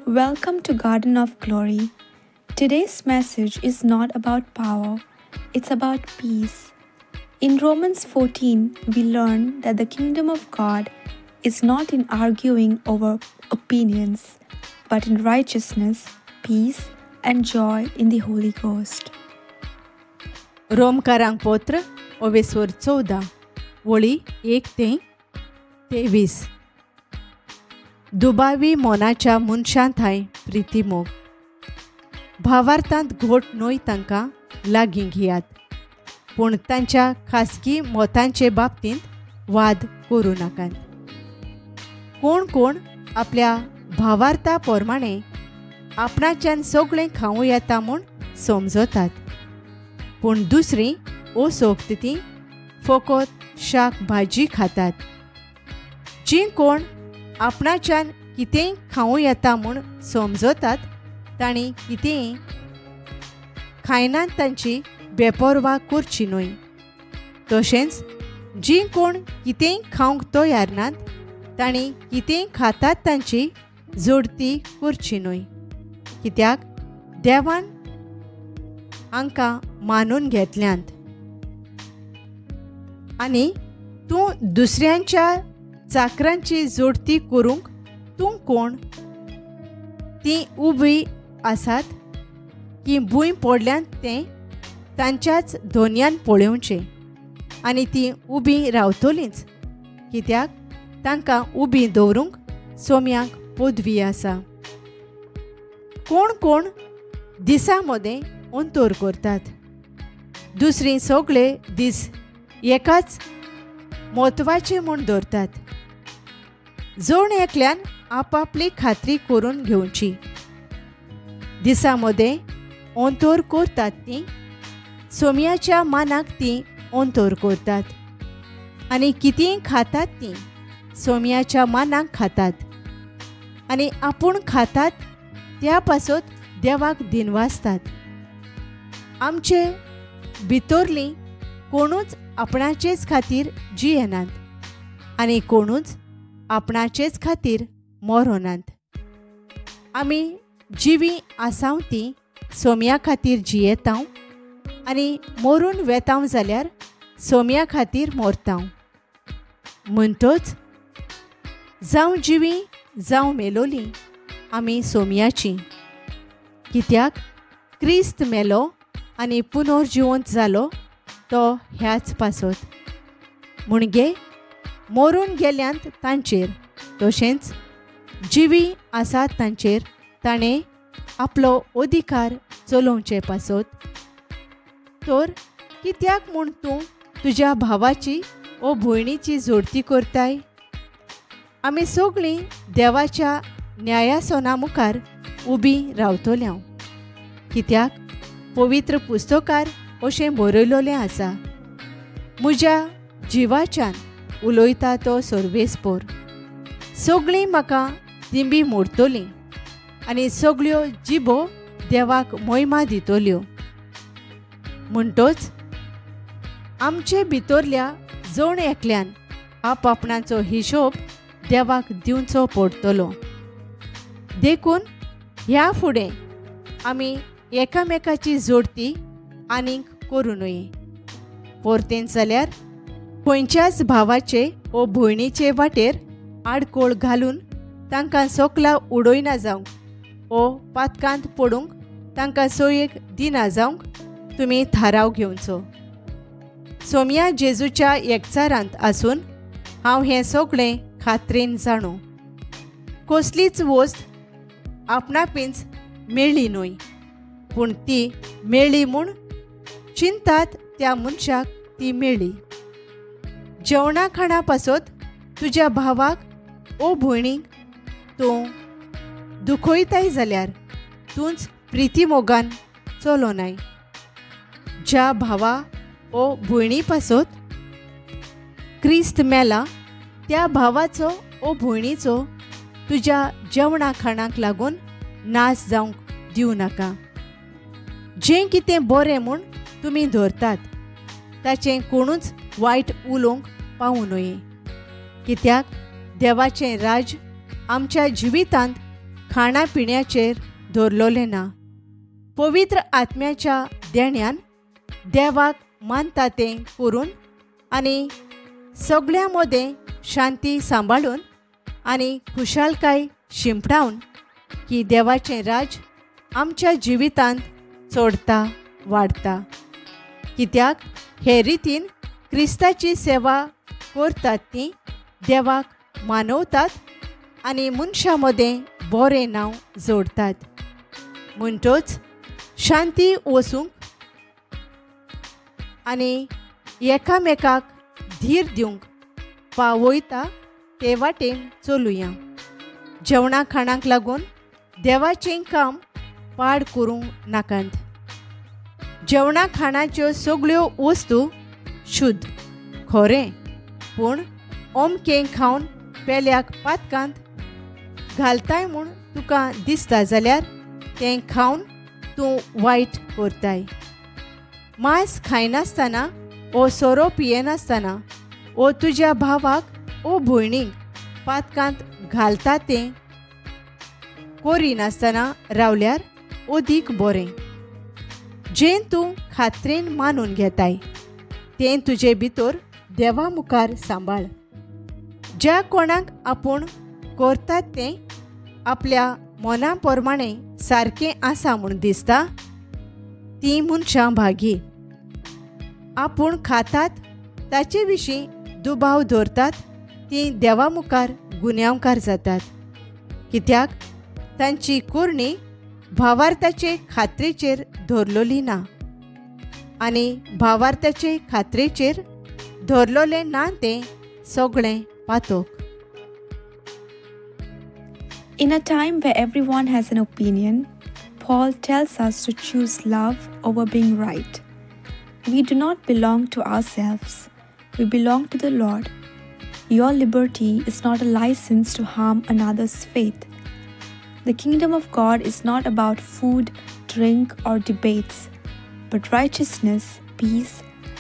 Welcome to Garden of Glory. Today's message is not about power, it's about peace. In Romans 14, we learn that the kingdom of God is not in arguing over opinions, but in righteousness, peace, and joy in the Holy Ghost. रोमकारांक पत्र ओवेसवर 14 वळी 1 ते 23. दुबावी मोनाच्या मनशां थांय प्रितीमोग. भावार्थांत घोट न्हय तांकां लागीं घेयात, पूण तांच्या खासगी मतांचे बाबतींत वाद करूं नाकात. कोण कोण आपल्या भावार्था प्रमाणे आपणाच्यान सगळें खावूं येता म्हूण समजतात, पूण दुसरी ओसोक्त ती फकत शाक भाजी खातात. जीं कोण आपणाच्यान कितेंय खावूं येता म्हूण समजतात तांणी कितेंय खायनात तांची बेपर्वा करची न्हय. तशेंच जीं कोण कितेंय खावंक तयार नात तांणी कितेंय खातात तांची जोडती करची न्हय, कित्याक देवान हांकां मानून घेतल्यांत. आनी तूं दुसऱ्यांच्या चाकरांची जोडती करूंक तूं कोण? तीं उबी आसात की भूंय पडल्यांत तें तांच्याच दोनयान पळोवचें, आनी तीं उबी रावतलींच, कित्याक तांकां उबी दवरूंक सोम्याक पदवी आसा. कोण कोण दिसा मदें अंतर करतात, दुसरीं सगळे दीस एकाच म्हत्वाचे म्हूण दवरतात. जण एकल्यान आपापली खात्री करून घेवची. दिसा मदें अंतर करतात तीं सोम्याच्या मानाक तीं अंतर करतात, आनी कितेंय खातात तीं सोम्याच्या मानाक खातात, आनी आपूण खातात त्या पासत देवाक दिनवासतात. आमचे भितरलीं कोणूच आपणाचेच खातीर जियेनात आनी कोणूच आपणाचेच खातीर मरोनात. आमी जिवी आसाव ती सोम्या खातीर जियेतांव, आनी मरून वेतांव जाल्यार सोम्या खातीर मरतांव. म्हणटच जावं जिवी जावं मेलोली आमी सोम्याची, कित्याक क्रिस्त मेलो आनी पुनर्जिवंत जालो तो ह्याच पासत. म्हणगे मरून गेल्यांत तांचेर तशेंच जिवी आसात तांचेर ताणें आपलो अधिकार चलोवचे पासत. तर कित्याक म्हूण तूं तुज्या भावाची ओ भयणीची जोडती करताय? आमी सगळीं देवाच्या न्यायासना मुखार उबी रावतल्या, कित्याक पवित्र पुस्तकार अशें बरयलोलें आसा, म्हज्या जिवाच्यान उलयता तो सर्वेस्पोर. सगळीं म्हाका दिंबी मोडटलीं आनी सगळ्यो जिबो देवाक मोहिमा दितल्यो. म्हणटच आमचे भितरल्या जण एकल्यान आपआपणाचो हिशोब देवाक दिवचो पडटलो. देखून ह्या फुडें आमी एकामेकाची जोडती आनीक करूं नये. परतेन जाल्यार खंयच्याच भावाचे वो भयणीचे वाटेर आडकोळ घालून तांकां सोकला उडयना जावंक वो पातकांत पडूंक तांकां सोयेक दिना जावंक तुमी थाराव घेवचो. सोम्या जेजूच्या एकचारांत आसून हांव हें सगळें खात्रेन जाणो. कसलीच वस्त आपणापींच मेळ्ळी न्हय, पूण ती मेळ्ळी म्हूण चिंतात त्या मनशाक ती मेळ्ळी. जेवणा खाणा पासत तुज्या भावाक ओ भयणीक तूं दुखयताय जाल्यार तूंच प्रितीमोगान चलोनाय. ज्या भावा ओ भयणी पासत क्रिस्त मेला त्या भावाचो ओ भयणीचो तुज्या जेवणा खाणाक लागून नाश जावंक दिवं नाका. जें कितें बरें म्हूण तुमी धरतात ताचें कोणूच वायट उलोवंक पावूं नये, कित्याक देवाचें राज्य आमच्या जिवितांत खाणा पिण्याचेर दवरलोलें ना. पवित्र आत्म्याच्या देण्यान देवाक मानता तें करून आनी सगळ्यां मदें शांती सांबाळून आनी खुशालकाय शिंपडावन की देवाचें राज आमच्या जिवितांत चडता वाडता. कित्याक हे रितीन क्रिस्ताची सेवा करतात ती देवाक मानवतात आनी मनशां मदें बरें नांव जोडतात. म्हणटच शांती वसूंक आनी एकामेकाक धीर दिवंक पावयता ते वाटेन चलुया. जेवणा खाणाक लागून देवाचें काम पाड करूंक नाकात. जेवणा खाणाच्यो सगळ्यो वस्तू शुद्ध खरें, पूण अमकें खावन पेल्याक पातकांत घालताय म्हूण तुका दिसता जाल्यार तें खावन तूं वायट करताय. मांस खायनासतना ओ सोरो पियेनासतना ओ तुज्या भावाक ओ भयणीक पातकांत घालता तें करिनासतना रावल्यार अदीक बरें. जें तूं खात्रेन मानून घेताय तें तुजे भितर देवा मुखार सांबाळ. ज्या कोणाक आपूण करतात तें आपल्या मना प्रमाणे सारकें आसा म्हूण दिसता तीं मनशां भागी. आपूण खातात ताचे विशीं दुबाव दवरतात तीं देवा मुखार गुन्यांवकार जातात. कित्याक तांची करणी भावार्थाचे खात्रेचेर धरलोली ना आनी भावार्थाचे खात्रेचेर धरलोलें ना तें सगळें पातोक. In a time where everyone has an opinion, Paul tells us to choose love over being right. We do not belong to ourselves. We belong to the Lord. Your liberty is not a license to harm another's faith. The kingdom of God is not about food, drink, or debates, but righteousness, peace,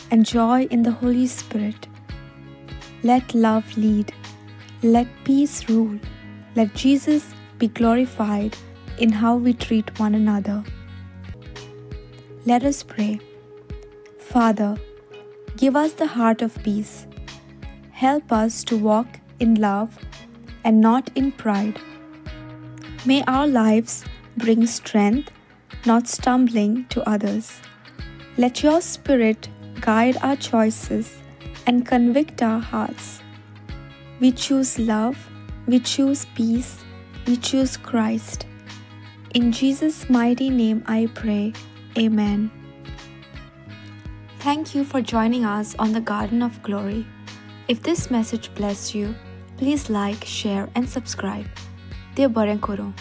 and joy in the Holy Spirit. Let love lead. Let peace rule. Let Jesus be glorified in how we treat one another. Let us pray. Father, give us the heart of peace. Help us to walk in love and not in pride. May our lives bring strength, not stumbling to others. Let your Spirit guide our choices and convict our hearts. We choose love, we choose peace, we choose Christ. In Jesus' mighty name I pray. Amen. Thank you for joining us on the Garden of Glory. If this message blessed you, please like, share and subscribe. Dev बरें करूं.